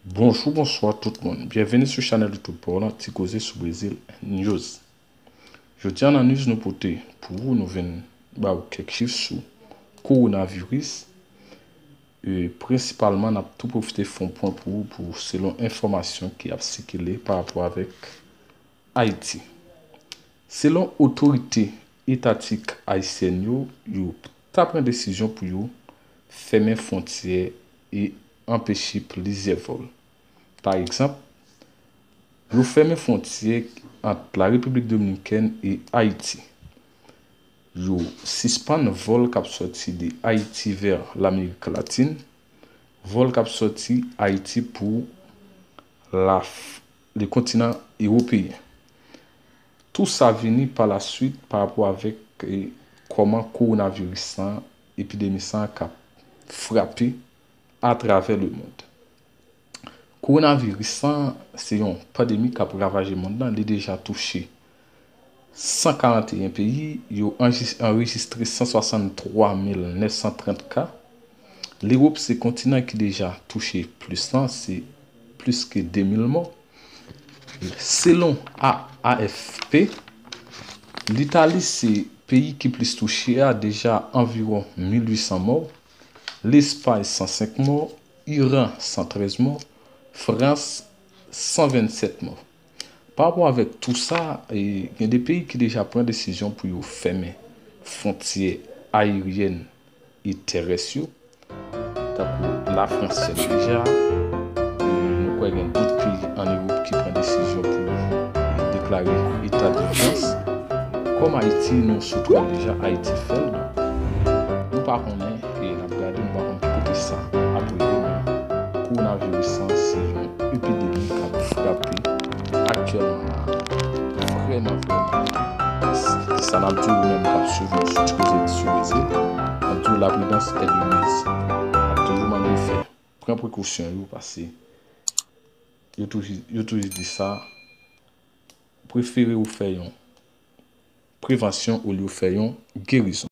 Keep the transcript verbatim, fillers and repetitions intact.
Bonjou, bonswa tout moun. Byenveni sou chanèl YouTube pa w lan, Ti Koze sou Brezil News. Jodi a nan news nou pote pou ou, nou vin ba w kèk chif sou kowonaviris. E prensipalman, n ap tou pwofite fè yon pwen pou ou pou selon enfòmasyon ki ap sikile pa rapò avèk Ayiti. Selon otorite etatik ayisyèn yo, yo ta pran desizyon pou yo fèmen fwontyè e anpeche plizyè vòl. Pa egzanp, yo fèmen fwontyè ant la Repiblik Dominikèn e Ayiti. Yo sispann vòl k ap sòti de Ayiti vè Lamerik Latin, vòl k ap sòti Ayiti pou la, le kontinan ewopeyen. Tou sa vini pa la swit pa rapò avèk, eh, kòman kowonaviris lan, epidemi sa k ap frape atravè lemond. Kowonaviris lan se yon pandemi k ap ravaje mond lan. Li deja touche san karanteyen peyi. Yo anjis-, anrejistre san swasanntwa mil nèf san trant ka. Lewòp se kontinan ki deja touche plis lan, se plis ke de mil mò. Selon A F P, Litali se peyi ki plis touche a, deja anviwon mil uit san mò, Lespay san senk mò, Iran san trèz mò, Frans san vennsèt mò. Pa rapò avèk tou sa, e, gen de peyi ki deja pran desizyon pou yo fèmen fwontyè ayeryèn e terès yo, tankou Lafrans fè l deja. E nou kwè gen dòt peyi ann Ewòp ki pran desizyon pou yo deklare eta dijans. Kòm Ayiti, nou sou twal deja, Ayiti fè l, donk nou pa konnen, e n ap gade, nou pa konn ki kote sa ap rive, men kowonaviris lan se yon epidemi k ap frape aktyèlman la, vrèman, vrèman. Sa n ap di w, ou menm k ap swiv nou sou Ti Koze sou Brezil, n ap di w, la prudence est de mise. N ap toujou mande w fè, pran prekosyon yo, paske yo toujou, yo toujou di sa, prefere ou fè yon prevansyon olye w fè yon gerizon.